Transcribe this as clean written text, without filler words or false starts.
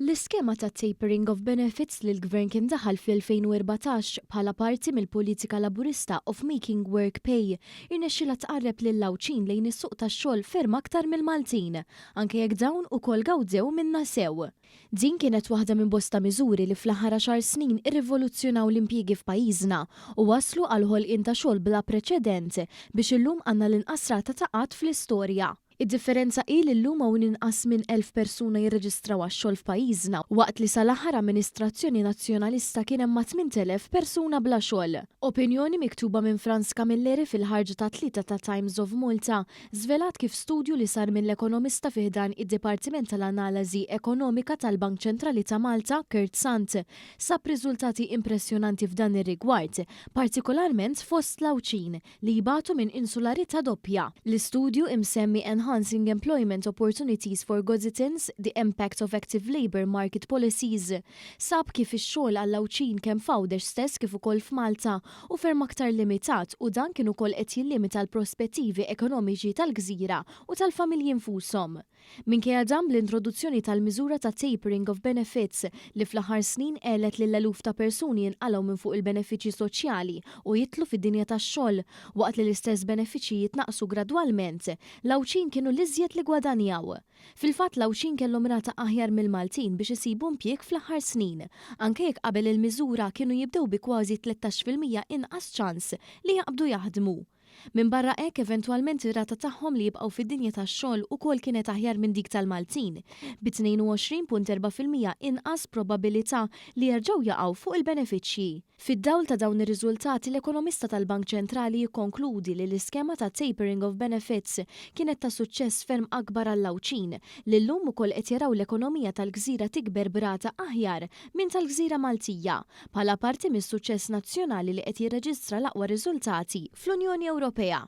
L-iskema ta' tapering of benefits li l-Gvern kien daħal fl-2014 bħala parti mill-politika Laburista of making work pay irnexxilha tqarreb lill-Għawdxin lejn is-suq tax-xogħol ferm aktar mill-Maltin, anke jekk dawn ukoll gawdew minnha sew. Din kienet waħda minn bosta miżuri li fl-aħħar għaxar snin irrivoluzzjonaw l-impjiegi f'pajjiżna u wasslu għal ħolqien ta' xogħol bla preċedent biex illum għandna l-inqas rata ta' qgħad fl-istorja. Id-differenza hi li llum hawn inqas minn 1,000 persuna jirreġistraw għax-xogħol f'pajjiżna waqt li sal-aħħar amministrazzjoni Nazzjonalista kien hemm ma' 8,000 persuna bla xogħol. Opinjoni miktuba minn Frans Camilleri fil-ħarġa tat-Tlieta ta' Times of Malta żvelat kif studju li sar mill-ekonomista fi ħdan id-Dipartiment tal-Analiżi Ekonomika tal-Bank Ċentrali ta' Malta, Kurt Sant, sab riżultati impressjonanti f'dan ir-rigward, partikolarment fost l-Għawdxin li jbatu minn insularità doppja. L-istudju imsemmi Enhancing Employment Opportunities for Gozitans, The Impact of Active Labour Market Policies, sab kif ix-xogħol għall-Għawdxin kemm f'Għawdex stess kif ukoll f'Malta hu ferm aktar limitat u dan kien ukoll qed jillimita l-prospettivi ekonomiċi tal-gżira u tal-familji nfushom. Minkejja dan, bl-introduzzjoni tal-miżura ta' tapering of benefits li fl-aħħar snin għenet lil eluf ta' persuni jinqalgħu minn fuq il-benefiċċji soċjali u jidħlu fid-dinja tax-xogħol waqt li l-istess benefiċċji jitnaqsu gradwalment, l-Għawdxin kienu l-iżjed li gwadanjaw. Fil-fatt, l-Għawdxin kellhom rata aħjar mill-Maltin biex isibu impjieg fl-aħħar snin, anke jekk qabel il-miżura kienu jibdew bi kważi 13% inqas ċans li jaqbdu jaħdmu. Minbarra hekk, eventwalment ir-rata tagħhom li jibqgħu fid-dinja tax-xogħol ukoll kienet aħjar minn dik tal-Maltin, bi 22.4% inqas probabilità li jerġgħu jaqgħu fuq il-benefiċċji. Fid-dawl ta' dawn ir-riżultati, l-ekonomista tal-Bank Ċentrali jikkonkludi li l-iskema ta' tapering of benefits kienet ta' suċċess ferm akbar għall-Għawdxin li llum ukoll qed jaraw l-ekonomija tal-gżira tikber b'rata aħjar minn tal-gżira Maltija, bħala parti mis-suċċess nazzjonali li qed jirreġistra l-aqwa riżultati fl-Unjoni Ewropea.